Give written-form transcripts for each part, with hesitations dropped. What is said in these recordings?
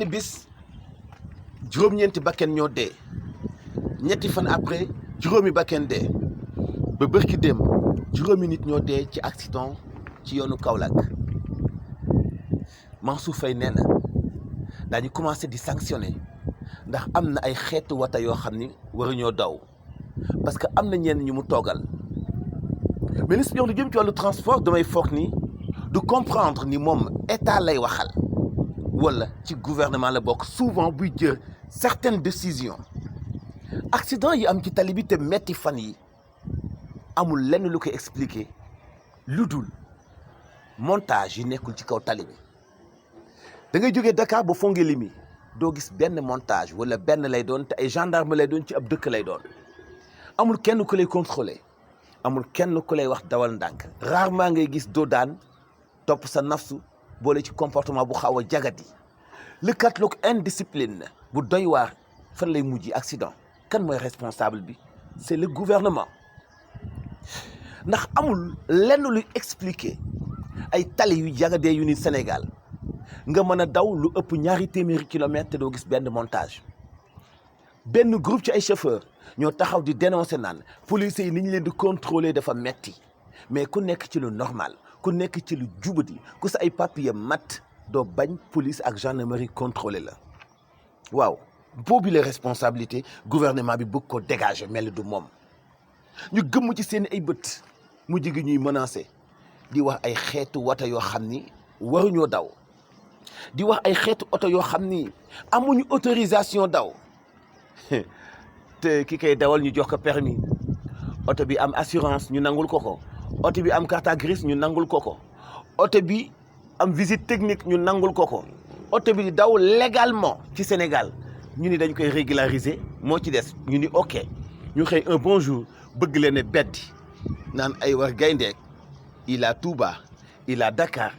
benn bis juróom-ñeenti bakken ñoo dee ñetti fan après juróomi bakken dee ba bërki démb juróomi nit ñoo dee ci accident ci yoonu Kaolack Mansour Faye nee na daañu commencé di sanctionner ndax am na ay xeetu wata yoo xam ni waruñoo daw parce que am na ñenn ñu mu toogal ministre bi lu jëm ci wàllu transport damay foog ni du comprendre ni moom état lay waxal wala ci gouvernement la bokk souvent buy jël certaines décisions accident yi am ci tali bi te metti fan yi amul lenn lu koy expliquer lu dul montage yi nekkul ci kaw tali bi da ngay jógee Dakar ba Fongolimbi doo gis benn montage wala benn lay doon te ay gendarme lay doon ci ab dëkk lay doon amul kenn ku lay contrôler amul kenn ku lay wax dawal ndànk rarement ngay gis doo daan topp sa nafsu boole ci comportement bu xaw a jagadi le catalogue indiscipline bu doy waar fan lay mujj accident kan mooy responsable bi c'est le gouvernement ndax amul lenn luy expliquer ay tali yu jagadee yu ni Sénégal nga mën a daw lu ëpp 200 kilomètres te doo gis benn montage benn groupe ci ay chauffeur ñoo taxaw di dénoncer naan policiers yi ni ñu leen di contrôler dafa metti mais ku nekk ci lu normal ku nekk ci lu jubadi ku sa ay papier mat doo bañ police ak gendarmerie contrôler la waaw boobu la responsabilité gouvernement bi bëgg ko dégager mel du moom ñu gëmm ci seen ay bët mu jigi ñuy menacer di wax ay xeetu wata yoo xam ni waruñoo daw di wax ay xeetu oto yoo xam ni amuñu autorisation daw te ki koy dawal ñu jox ko permis oto bi am assurance ñu nangul ko ko oto bi am carte grise ñu nangul ko ko oto bi am visite technique ñu nangul ko ko oto bi di daw légalement ci Sénégal ñu ni dañ koy régulariser moo ci des ñu ni ok ñu xëy un bon jour bëgg leen ne beddi naan ay war gayndeek ila Touba ila Dakar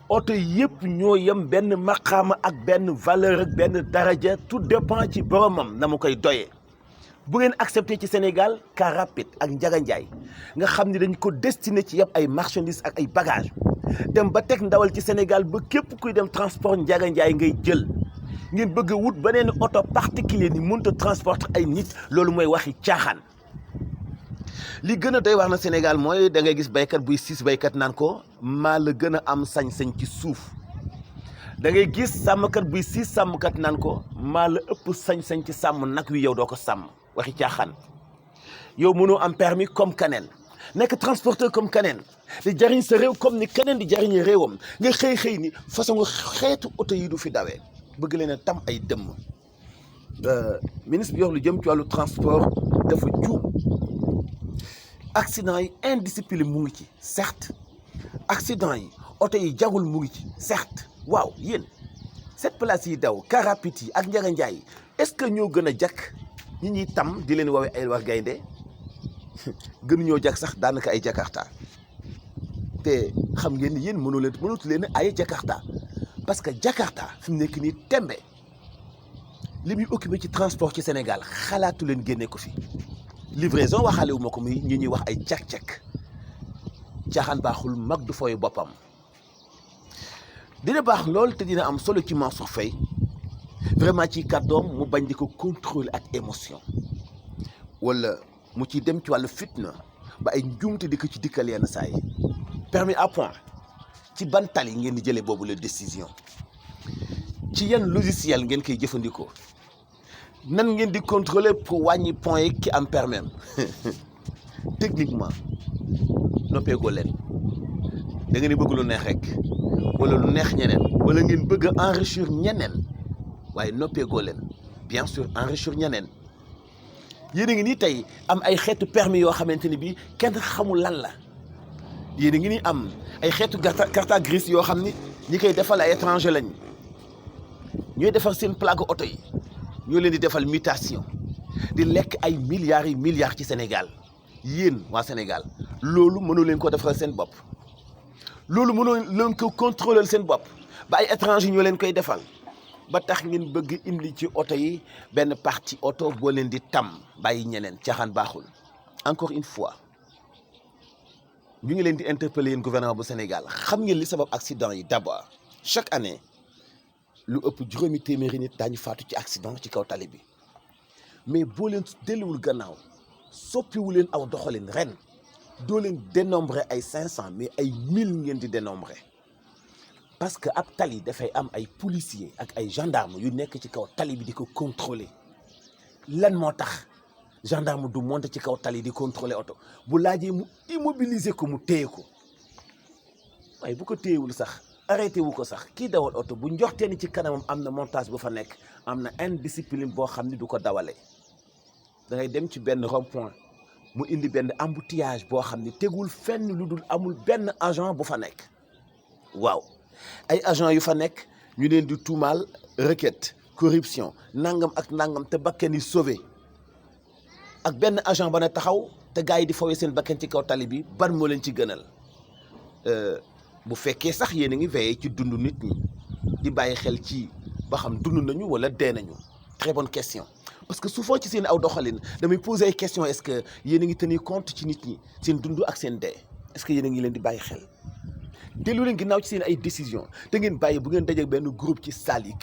oto yëpp ñoo yem benn maqaama ak benn valeur ak benn daraja tout dépend ci boromam na mu koy doyee bu ngeen accepté ci Sénégal car rapide ak Njaga Njaay nga xam ni dañ ko destiné ci yëpp ay marchandises ak ay bagages dem ba teg ndawal ci Sénégal ba képp kuy dem transport Njaga Njaay ngay jël ngeen bëgg a wut beneen oto particulier ni mënut a transporter ay nit loolu mooy waxi caaxaan. li gën a doy wax na Sénégal mooy da ngay gis baykat buy siis baykat naan ko maa la gën a am sañ-sañ ci suuf da ngay gis sàmmkat buy siis sàmmkat naan ko maa la ëpp sañ-sañ ci sàmm nag wi yow doo ko sàmm waxi caaxaan. yow mënoo am permis comme keneen nekk transporteur comme keneen di jariñ sa réew comme ni keneen di jariñe réewam nga xëy ni façon xeetu oto yi du fi dawee bëgg leen a tam ay dëmm. ministre bi yor lu jëm ci wàllu transport dafa juum. accident yi indiscipline mu ngi ci certes accident yi oto yi jagul mu ngi ci certes waaw yéen cette place yi daw car rapide yi ak Njaga Njaay yi est-ce que ñoo gën a jakk ñi ñuy tam di leen woowee ay war gaynde gënuñoo jak sax daanaka ay Jakarta te xam ngeen ni yéen mënatu leen ay Jakarta parce que Jakarta fi mu nekk nii tembe li muy occupé ci transport ci Sénégal xalaatu leen génne ko fi livraison waxaale wu ma ko muy ñi ñuy wax ay cak-cak caaxaan baaxul mag du fooy boppam dina baax lool te dina am solo ci Mansour Faye vraiment ci kàddoom mu bañ di ko contrôler ak émotion wala mu ci dem ci wàllu fitna ba ay njuumte di ko ci dikkal yenn saa yi permis à point ci ban tali ngeen di jëlee boobu la décision ci yan logiciel ngeen koy jëfandikoo nan ngeen di contrôler pour wàññi point yi ki am permis techniquement noppeegoo leen da ngeen di bëgg lu neex rek wala lu neex ñeneen wala ngeen bëgg a enrichir ñeneen waaye noppeegoo leen bien sûr enrichir ñeneen yéen a ngi nii tey am ay xeetu permis yoo xamante ni bii kenn xamul lan la yéen a ngi nii am ay xeetu carte grise yoo xam ni ñi koy defal ay étranger lañ ñooy defar seen plaque oto yi. ñoo leen di defal mutation di lekk ay milliards ci Sénégal yéen waa Sénégal loolu mënoo leen ko defal seen bopp loolu mënoo leen ko contrôler seen bopp ba ay étranger ñoo leen koy defal ba tax ngeen bëgg indi ci oto yi benn partie oto boo leen di tam bàyyi ñeneen caaxaan baaxul. encore une fois ñu ngi leen di interpeller yéen gouvernement bu Sénégal xam ngeen li sabab accident yi d'abord chaque année lu ëpp juróomi téeméeri nit daañu faatu ci accident ci kaw tali bi mais boo leen delluwul gannaaw soppiwu leen aw doxalin ren doo leen dénombré ay 500 mais ay 1000 ngeen di dénombré parce que ab tali dafay am ay policiers ak ay gendarmes yu nekk ci kaw tali bi di ko contrôler lan moo tax gendarme du monter ci kaw tali di contrôler oto bu laajee mu immobiliser ko mu téye ko waaye bu ko téyewul sax arrêté wu ko sax kii dawal oto bu njortee ni ci kanamam am na montage bu fa nekk am na indiscipline boo xam ni du ko dawale da ngay dem ci benn rond-point mu indi benn embouteillage boo xam ni tegul fenn lu dul amul benn agent bu fa nekk waaw ay agent yu fa nekk ñu leen di tuumaal requête corruption nangam ak nangam te bakken yi sauvé ak benn agent ba ne taxaw te gars yi di fawee seen bakken ci kaw tali bi ban moo leen ci gënal bu fekkee sax yéen a ngi veillé ci dund nit ñi di bàyyi xel ci ba xam dund nañu wala dee nañu très bonne question parce que souvent ci seen aw doxalin damay poser ay question est-ce que yéen a ngi tenir compte ci nit ñi seen dund ak seen dee est-ce que yéen a ngi leen di bàyyi xel dellu leen ginnaaw ci seen ay décision te ngeen bàyyi bu ngeen dajee benn groupe ci salle yi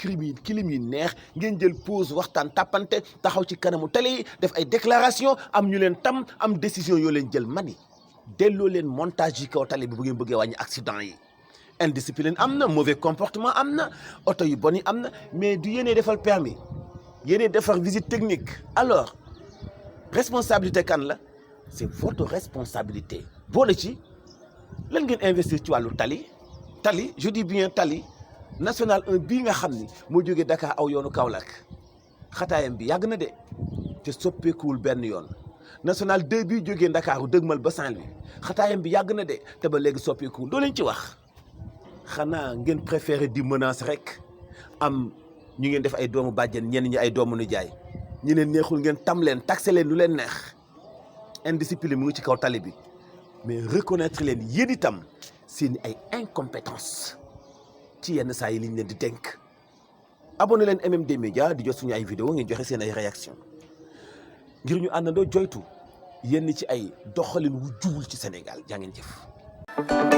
kilim yi neex ngeen jël pause waxtaan tàppante taxaw ci kanamu télé yi def ay déclaration am ñu leen tam am décision yoo leen jël mani delloo leen montage yi kaw tali bi bu ngeen bëggee wàññi accident yi indiscipline am na mauvais comportement am na oto yu bon yi am na mais du yéenee defal permis yéenee defar visite technique alors responsabilité kan la c'est votre responsabilité boole ci lan ngeen investir ci wàllu tali je dis bien tali national 1 bii nga xam ni moo jógee Dakar aw yoonu Kaolack xataayam bi yàgg na de te soppeekuwul benn yoon national 2 bii jógee Dakar dëgmal ba Saint-Louis xataayam bi yàgg na de te ba léegi soppeekuwul doo leen ci wax xanaa ngeen préféré di menace rek am ñu ngeen def ay doomu bàjjen ñenn ñi ay doomu nijaay ñi leen neexul ngeen tam leen taxé leen lu leen neex indiscipline mu ngi ci kaw tali bi mais reconnaître leen yéen itam seen ay incompétence ci yenn saa yi liñ leen di dénk abonné leen MMD Média di jot suñu ay vidéo ngeen joxe seen ay réaction ngir ñu àndandoo joytu yenn ci ay doxalin wu juwul ci Sénégal jaa ngeen jëf